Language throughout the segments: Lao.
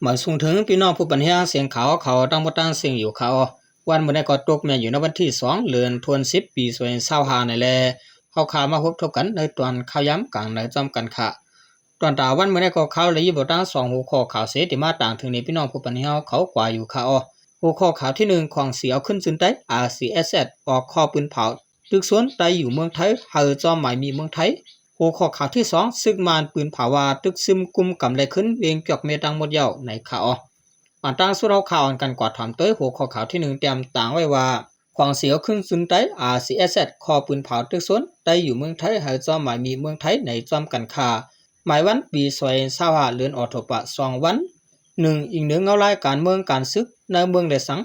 ມາສົ່ງເຖິງພີ່ນ້ອງຜູ້ປັນແຮງສຽງຂ່າວເຮົາທັງໝົດທັງເຊິ່ງຢູ່ຄ່ະ. ວັນມື້ນີ້ກໍຕົກແມ່ນຢູ່ໃນວັນທີສອງ ເດືອນທັນວາ ປີສອງພັນຊາວຫ້ານີ້ແຫຼະ. ເຮົາຂ້າມາພົບທົບກັນໃນຕອນຂ່າວຍາມກາງໃນພ້ອມກັນຄ່ະ. ຕອນຕາວັນມື້ນີ້ກໍຂ່າວລະເອີຍດບໍ່ຕ່າງສອງຫົວຂໍ້ຂ່າວເສ ທີ່ມາຕາງເຖິງໃນພີ່ນ້ອງຜູ້ປັນແຮງເຮົາກວ່າຢູ່ຄ່ະ. ຫົວຂໍ້ຂ່າວທີໜຶ່ງ ຂອງເສເອົາຄືນຈືນໄຕ້ ອາຊີເອສເອສ ອອກຂໍ້ປືນເຜົາ ຕຶກຊົນໄຕ້ຢູ່ເມືອງໄທ ໃຫ້ຈອມໝາຍມີເມືອງໄທ. ຫົວຂໍ້ຂ່າວທີສອງ ຊຶກມານປືນເຜົາວ່າຕຶກຊຶມກຸມກຳໄລຄືນວຽງຈອກເມທັງໝົດແລ້ວໃນຄ່ະ. ອັນຕາງສຸດເຮົາຂ້າມກັນກວາດຖອມໂຕຍຫົວຂໍ້ຂ່າວທີໜຶ່ງ ຕຽມຕາງໄວ້ວ່າ ຂອງເສເອົາຄືນຈືນໄຕ້ ອາຊີເອສເອສ ຂໍ້ປືນເຜົາຕຶກຊົນໄຕ້ຢູ່ເມືອງໄທ ໃຫ້ຈອມໝາຍມີເມືອງໄທໃນພ້ອມກັນຄ່ະ. ໝາຍວັນປີສອງພັນຊາວຫ້າ ເດືອນອອກໂທບາ ສອງວັນ. ໜຶ່ງ ອີກໜຶ່ງເງົາລາຍການເມືອງການຊຶກໃນເມືອງແລສັງ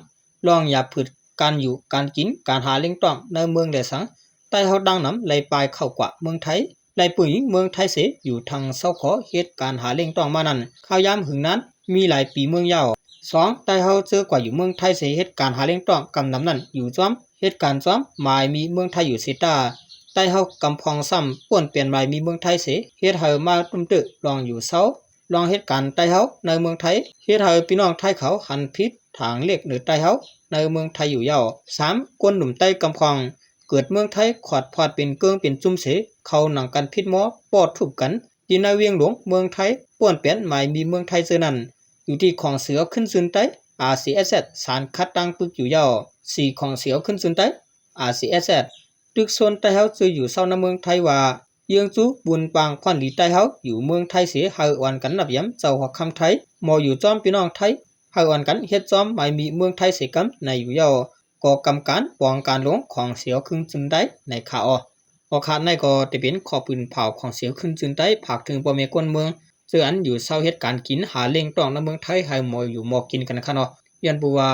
ລອງຢາບພືດ ການຢູ່ການກິນ ການຫາລ້ຽງຕ້ອງໃນເມືອງແລສັງ ໄຕ້ເຮົາດັ່ງນຳໄລ່ປ່າຍເຂົ້າກວ່າເມືອງໄທ ໄລ່ຜູ້ຍິງເມືອງໄທເສ ຢູ່ທາງເຊົາຂໍເຮັດການຫາລ້ຽງຕ້ອງມານັ້ນ ຂ່າວຍາມຫຶງນານ ມີຫຼາຍປີເມືອງຍາວ. ສອງ ໄຕ້ເຮົາເຈີກວ່າຢູ່ເມືອງໄທເສ ເຮັດການຫາລ້ຽງຕ້ອງກຳນຳນັ້ນ ຢູ່ຈອມ ເຮັດການຈອມໝາຍມີເມືອງໄທຢູ່ເສຕາ ໄຕ້ເຮົາກຳພອງຊ້ຳ ປ່ວນປ່ຽນໝາຍມີເມືອງໄທເສ ເຮັດໃຫ້ມາຕຸ້ມເຕີລອງຢູ່ເຊົາ ລອງເຮັດການໄຕ້ເຮົາໃນເມືອງໄທ ເຮັດໃຫ້ພີ່ນ້ອງໄທເຂົາຫັນຜິດທາງເລກເໜີໄຕ້ເຮົາໃນເມືອງໄທຢູ່ຍາວ. ສາມ ຄົນໜຸ່ມໄຕ້ກຳພອງ ເກີດເມືອງໄທຂອດພອດເປັນເກີງເປັນຈຸ້ມເສ ເຂົາໜັງກັນຜິດມໍ ປ້ອທຸບກັນ ທີ່ໃນວຽງຫຼວງເມືອງໄທ ປ່ວນປ່ຽນໝາຍມີເມືອງໄທເທື່ອນັ້ນ ຢູ່ທີ່ຂອງເສເອົາຄືນຈືນໄຕ້ ອາຊີເອສເອສ ສານຂັດຕັ້ງປຶກຢູ່ຍາວ. ສີ່ ຂອງເສເອົາຄືນຈືນໄຕ້ ອາຊີເອສເອສ ຕຶກຊົນໄຕ້ເຮົາຈື່ຢູ່ເຊົາໃນເມືອງໄທວ່າ ເຢືອງຈູບຸນປາງພອນດີໄຕ້ເຮົາຢູ່ເມືອງໄທເສ ໃຫ້ອ່ອນກັນນັບຢາມເຈົ້າຫົວຄ່ຳໄທ ໝໍຢູ່ຈອມພີ່ນ້ອງໄທ ໃຫ້ອ່ອນກັນເຮັດຈອມໝາຍມີເມືອງໄທເສກຳໃນຢູ່ຍາວ ກໍກຳການປອງການຫຼວງຂອງເສເອົາຄືນຈືນໄຕ້ໃນຄ່ະ. ອອກຂາດໃນກໍຈະເປັນຂໍ້ປືນເຜົາຂອງເສເອົາຄືນຈືນໄຕ້ ຝາກເຖິງພໍ່ແມ່ຄົນເມືອງ ເຊິ່ງອັນຢູ່ເຊົາເຮັດການກິນຫາລ້ຽງຕ້ອງໃນເມືອງໄທ ໃຫ້ໝໍຢູ່ໝໍກິນກັນຄ່ະເນາະ. ຍ້ອນບໍ່ວ່າ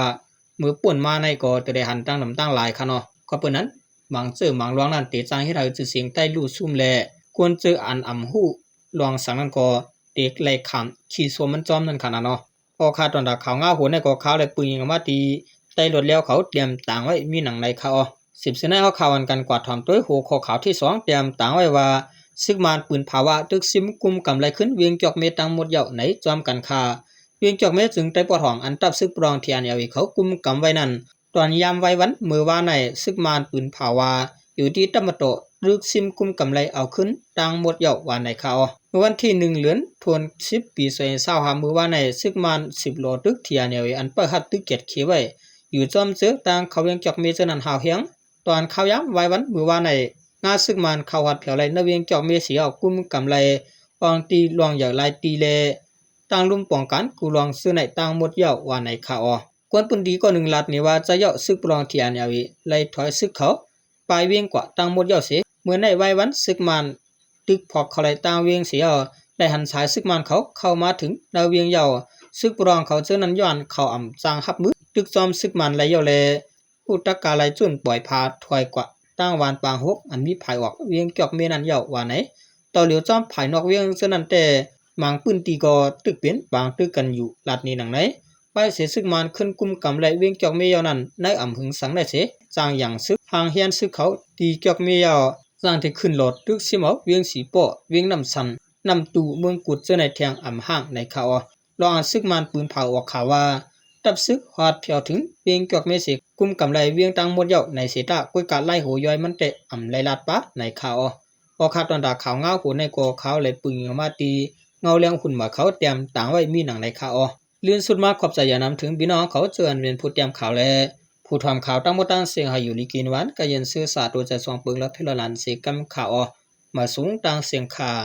ມື້ປົນມາໃນກໍຈະໄດ້ຫັນຕ່າງນຳຕ່າງຫຼາຍຄ່ະເນາະ. ກໍເປັນນັ້ນ ບາງເຈີບາງລວງນັ້ນ ເຕະຈ້າງເຮັດໃຫ້ຊື່ສຽງໄຕ້ຫຼຸດຊຸ່ມ ແລະ ຄົນເຈີອັນອຳຮູ້ລວງສັງນັ້ນກໍເຕະໄລ່ຂ້າມຂີ້ຊົມມັນຈອມນັ້ນຄ່ະນະເນາະ. ອອກຂາດຕອນຕາຂ່າວງາວຫົວໃນກໍຂ່າວໄດ້ປຶງຍິງອອກມາທີ່ໄຕ້ລົດແລ້ວເຂົາຕຽມຕາງໄວ້ມີຫຍັງໃນຄ່ະ. ສິບເສນໃນເຮົາຂ່າວອັນກັນກວາດຖອມໂຕຍຫົວຂໍ້ຂ່າວທີສອງ ຕຽມຕາງໄວ້ວ່າ ຊຶກມານປືນເຜົາວ່າຕຶກຊຶມກຸມກຳໄລຄືນວຽງຈອກເມທັງໝົດແລ້ວໃນພ້ອມກັນຄ່ະ. ວຽງຈອກເມເຊິ່ງໃຕ້ປອດຫ້ອງອັນທັບຊຶກປະລອງ ທີເອັນເອລເອ ເຂົາກຸມກຳໄວ້ນັ້ນ ຕອນຍາມໄວວັນມື້ວານໃນ ຊຶກມານປືນເຜົາວ່າ ຢູ່ທີ່ຕະມະໂຕະ ຕຶກຊຶມກຸມກຳໄລເອົາຄືນທັງໝົດແລ້ວວ່າໃນຂ່າວ. ເມື່ອວັນທີໜຶ່ງ ເດືອນທັນວາ ປີສອງພັນຊາວຫ້າ ມື້ວານໃນ ຊຶກມານສືບຫຼໍຕຶກ ທີເອັນເອລເອ ອັນປະຫັດຕຶກກຽດເຂໄວ້ ຢູ່ຈອມເຈີທາງເຂົ້າວຽງຈອກເມເຈີນັ້ນຮາວແຮງ. ຕອນຂ່າວຍາມໄວວັນມື້ວານໃນ ງາຊຶກມານເຂົ້າຮອດແຜວໄລ່ໃນວຽງຈອກເມເສຍ ເອົາກຸມກຳໄລອອງຕີລວງໃຫຍ່ຫຼາຍຕີ ແລະ ຕັ້ງລຸ່ມປ້ອງກັນກູລວງເຊີໃນທັງໝົດແລ້ວວ່າໃນຂ່າວ. ຄົນພື້ນທີ່ກໍໜຶ່ງລັດນີ້ວ່າ ຈະເຍົາະຊຶກປະລອງ ທີເອັນເອລເອ ໄລ່ຖອຍຊຶກເຂົາປາຍວຽງກວ່າທັງໝົດແລ້ວເສ. ເມື່ອໃນໄວວັນ ຊຶກມານຕຶກພອກເຂົ້າໄລ່ຕັ້ງວຽງເສຍ ໄດ້ຫັນສາຍຊຶກມານເຂົາເຂົ້າມາເຖິງໃນວຽງແລ້ວ. ຊຶກປະລອງເຂົາເຈີນັ້ນ ຍ້ອນເຂົາອຳຈ້າງຮັບມືຕຶກຈອມຊຶກມານໄລ່ແລ້ວ ແລະ ຮູ້ຈັກກາໄລ່ຈຸ້ນປ່ອຍພາຖອຍກວ່າ ຕັ້ງວານປາງຫົກ ອັນມີພາຍອອກວຽງຈອກເມນັ້ນແລ້ວວ່າໃນ. ຕໍ່ຫຼຽວຈອມພາຍນອກວຽງເທື່ອນັ້ນແຕ່ ບາງພື້ນທີ່ກໍຕຶກເປັນບາງຕຶກກັນຢູ່ລັດນີ້ໜັງໃນ. ໄວ້ເສຊຶກມານຂຶ້ນກຸມກຳໄລວຽງຈອກເມແລ້ວນັ້ນ ໃນອຳເພິງສັງໄດ້ເສ ຈ້າງຍັງຊຶກ ຫ້າງຮຽນຊຶກເຂົາທີ່ຈອກເມແລ້ວ ຈ້າງທີ່ຂຶ້ນຫຼໍຕຶກຊິມເອົາວຽງສີປໍ້ ວຽງນ້ຳຊັນ ນ້ຳຕູ ເມືອງກຸດເຈີໃນແທງອຳຫ້າງໃນຂ່າວ. ລອງອັນຊຶກມານປືນເຜົາອອກຂ່າວວ່າ ທັບຊຶກຮອດແຜວເຖິງວຽງຈອກເມເສ ກຸມກຳໄລວຽງທັງໝົດແລ້ວໃນເສຕາ ກ້ວຍກາໄລ່ຫົວຍ້ອຍມັນແຕ່ອຳໄລ່ລາດປາໃນຂ່າວ. ອອກຂ່າວຕອນຕາຂ່າວງາວຫົວໃນກໍຂ່າວໄລ່ປຶງອອກມາທີ່ເງົາແລງຫຸ່ນໝາເຂົາຕຽມຕາງໄວ້ມີໜັງໃນຂ່າວ. ລື່ນສຸດມາຂອບໃຈຢ່າງນຳເຖິງພີ່ນ້ອງເຂົາເຈີອັນເປັນຜູ້ຕຽມຂ່າວ ແລະ ຜູ້ຖອມຂ່າວທັງໝົດທັງເຊິ່ງໃຫ້ຢູ່ດີກິນຫວານ ກະເຢັນຊື່ສາໂຕໃຈສອງປຶງລະເທື່ອລະຫຼານເສກຳຂ່າວ. ມາສູງຕາງເສງຂ່າວ.